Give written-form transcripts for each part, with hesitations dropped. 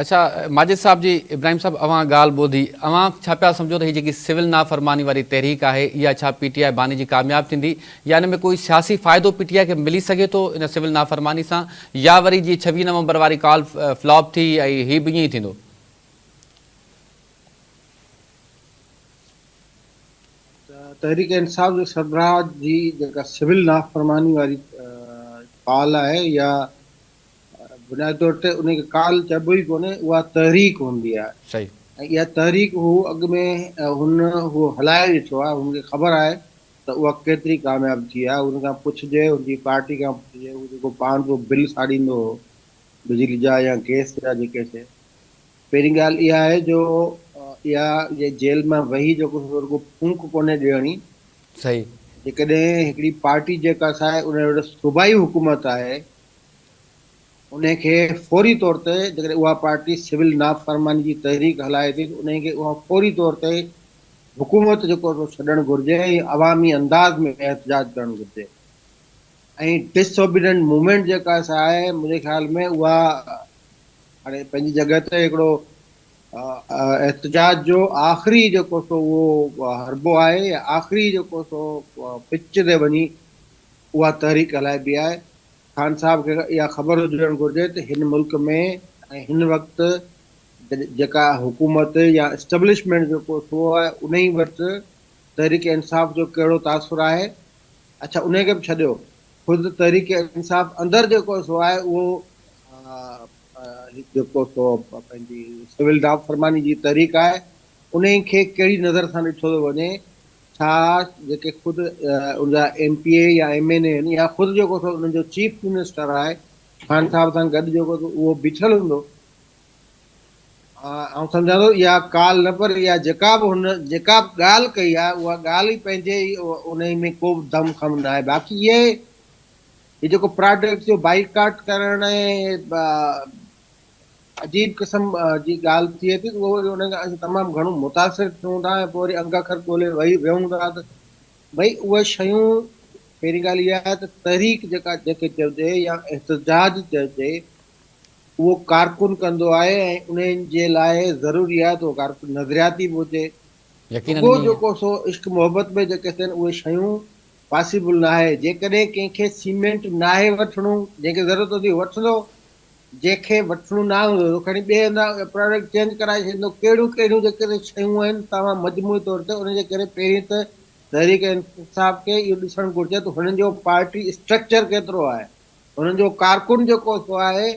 اڇا ماجد صاحب جي ابراهيم صاحب اوهان ڳالهه ٻڌي اوهان ڇا پيا سمجهو ته هي جيڪي سول نافرماني واري تحريڪ آهي اها ڇا پي ٽي آء باني جي ڪامياب ٿيندي يا ان ۾ ڪوئي سياسي فائدو پي ٽي آء کي ملي سگهي ٿو ان سول نافرماني سان يا وري جيئن 26 نومبر واري ڪال فلاپ ٿي ۽ هي به ائين ئي ٿيندو. ته تحريڪ انصاف جي سربراهه جي جيڪا سول نافرماني واري ڪال آهي يا بنيادي طور تي ان کي ڪال چئبو ئي ڪونهي اها تحريڪ هوندي آهي صحيح. ۽ اها تحريڪ هو اڳ ۾ هن هو هلائي ڏٺو آهي هن کي خبر آهي ته اها ڪيتري ڪامياب ٿي آهي هن کان پڇجي هن جي پارٽي کان پڇجي هو جيڪو پاڻ پيو بل ساڙيندو هو بجلي جا يا گئس جا جيڪي سي پهرين ڳالهه اها آهي جو اها جيل مان ويهي جيڪو سو رڳو ڦونڪ ڪونهي ڏيڻي صحيح. جيڪڏهن هڪڙي پارٽي جيڪا سا آهي ان وٽ صوبائي حڪومت آهي انهي کي فوري طور تي جيڪڏهن اها پارٽي سول نافرماني جي تحريڪ هلائي ٿي ته انهي کي اها فوري طور تي حڪومت جيڪو سو ڇڏڻ گهرجي ۽ عوامي انداز ۾ احتجاج ڪرڻ گهرجي ۽ ڊس اوبيڊنٽ موومينٽ جيڪا سا آهي منهنجي خيال ۾ اها هاڻي پنهنجي جڳهه تي هڪڙو احتجاج جو آخري جيڪو سو اهو حربو آهي يا آخري جيڪو سو پچ تي وڃي اها تحريڪ هلائبي آهي. خان صاحب کي اها خبر هجڻ گهرجي ته هن ملڪ ۾ ۽ هن وقت جيڪا حڪومت يا اسٽيبلشمينٽ جيڪو سو آهي انهي وٽ تحريڪ انصاف جو ڪهڙو تاثر آهي. اڇا انهي کي به ڇڏيو خود تحريڪ انصاف اندر جيڪو سو آهي اهو جيڪو سو پنهنجي سول نافرماني جي تحريڪ آهي انهي کي ڪهڙي نظر سان ڏٺو ٿو وڃي. ڇا جيڪي خود ان جا ايم پي اي يا ايم اين اي آهن يا خود جيڪو سو انهن جو چيف منسٽر آهي خان صاحب سان گڏ جيڪو سو اهو بيٺل هوندو. آئون سمجهان ٿو اها ڪال نه پر اها جيڪا به هن جيڪا به ڳالهه ڪئي آهي اها ڳالهه ئي پنهنجي ئي انهي ۾ ڪو به دم خم نه آهي باقي اهي هي جيڪو پراڊڪٽس جو بائيڪاٽ ڪرڻ ۽ عجيب قسم جي ڳالهه ٿئي ٿي ته اهو وري ان کان اسين تمام گهڻو متاثر ٿيون ٿا ۽ پوء وري انگ اکر ڳولي ويهي ويهون ٿا ته ڀئي اهي شيون پهرين ڳالهه اها آهي ته تحريڪ جيڪا جنهن کي چئجي يا احتجاج چئجي اهو ڪارڪن ڪندو آهي ۽ انهن جي لاء ضروري آهي ته اهو ڪارڪن نظرياتي به هجي يقينن رڳو ائين ئي آهي. جيڪو سو عشق محبت ۾ جيڪي ٿين اهي شيون پاسيبل ناهي جيڪڏهن ڪنهن کي سيمينٽ ناهي وٺڻو جنهن کي ضرورت هوندي وٺندو جنهن کي وٺڻو نه هوندو سو کڻي ٻئي هنڌان پراڊڪٽ چينج ڪرائي ڇڏيندو. ڪهڙيون ڪهڙيون جيڪڏهن شيون آهن توهان مجموعي طور تي ان جي ڪري پهرين ته تحريڪ انصاف کي اهو ڏسڻ گهرجي ته هنن جو پارٽي اسٽرڪچر ڪيترو آهي هنن جو ڪارڪن جيڪو سو آهي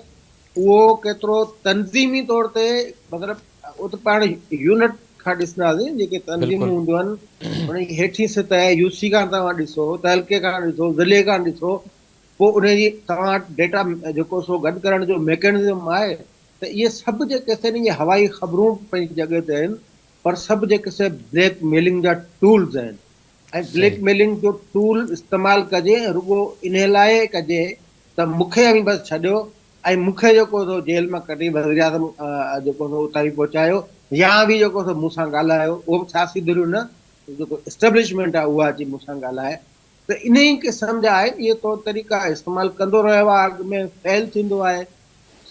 اهو ڪيترو تنظيمي طور تي مطلب اهو ته پاڻ يونٽ کان ڏسنداسين جيڪي تنظيمون هونديون آهن ان جي هيٺين سطح يو سي کان توهان ڏسو تعلقي کان ڏسو ضلعي کان ڏسو پوء انهي جي توهان وٽ ڊيٽا جيڪو سو گڏ ڪرڻ جو ميڪنزم آهي ته اهي سڀ جيڪي سي اهي هوائي خبرون پنهنجي جڳهه تي آهن پر سڀ جيڪي سي بليڪ ميلنگ جا ٽولز آهن ۽ بليڪ ميلنگ جو ٽول استعمال ڪجي ۽ رڳو انهي لاء ڪجي ته مون کي اوهين بس ڇڏيو ۽ مون کي جيڪو سو جيل مان ڪڍي وزيراعظم جيڪو سو اتان پهچايو يا اوهين جيڪو سو مون سان ڳالهايو اهو به سياسي ڌريون نه جيڪو اسٽيبلشمينٽ آهي اها اچي مون سان ڳالهائي ته انهيء قسم جا آهن، اهي طور طريقا استعمال ڪندو رهيو آهي، اڳ ۾ فيل ٿيندو آهي،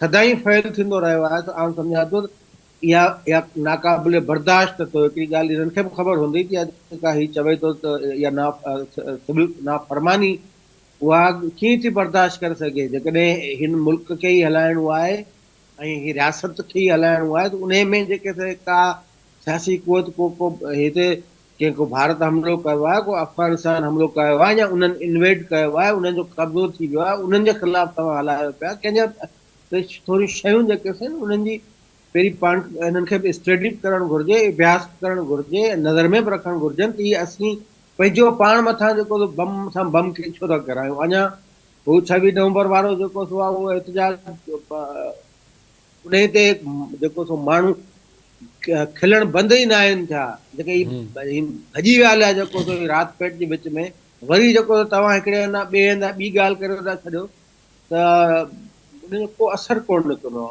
سدائين فيل ٿيندو رهيو آهي ته آئون سمجهان ٿو ته اها اها ناقابل برداشت اٿو، هڪڙي ڳالهه انهن کي به خبر هوندي ته اها جيڪا هي چوي ٿو ته اها نا سول نافرماني اها ڪيئن ٿي برداشت ڪري سگهي، جيڪڏهن هن ملڪ کي ئي هلائڻو آهي ۽ هي رياست کي ئي هلائڻو آهي ته انهي ۾ جيڪي ڪا سياسي قوت ڪو ڪو هتي ڪنهن ڪو ڀارت حملو ڪيو آهي، ڪو افغانستان حملو ڪيو آهي يا انهن انويڊ ڪيو آهي، انهن جو قبضو ٿي ويو آهي، انهن جي خلاف توهان هلايو پيا، ڪنهن جا ته ٿوريون شيون جيڪي آهن انهن جي پهرين پاڻ انهن کي به اسٽڊي به ڪرڻ گهرجي، اڀياس به ڪرڻ گهرجي ۽ نظر ۾ به رکڻ گهرجن ته اهي اسين پنهنجو پاڻ مٿان جيڪو سو بم سان بم کي ڇو ٿا ڪرايون، اڃا هو 26 نومبر وارو جيڪو سو آهي اهو احتجاج انهي تي جيڪو سو ماڻهو کلڻ بند ئي ناهن ٿيا جيڪي هي ڀڄي ويا هليا جيڪو سو رات پيٽ جي وچ ۾ وري جيڪو سو توهان هڪڙي هنڌان ٻئي هنڌان ٻي ڳالهه ڪري ٿا ڇڏيو ته ان جو ڪو اثر ڪونه نڪرندو.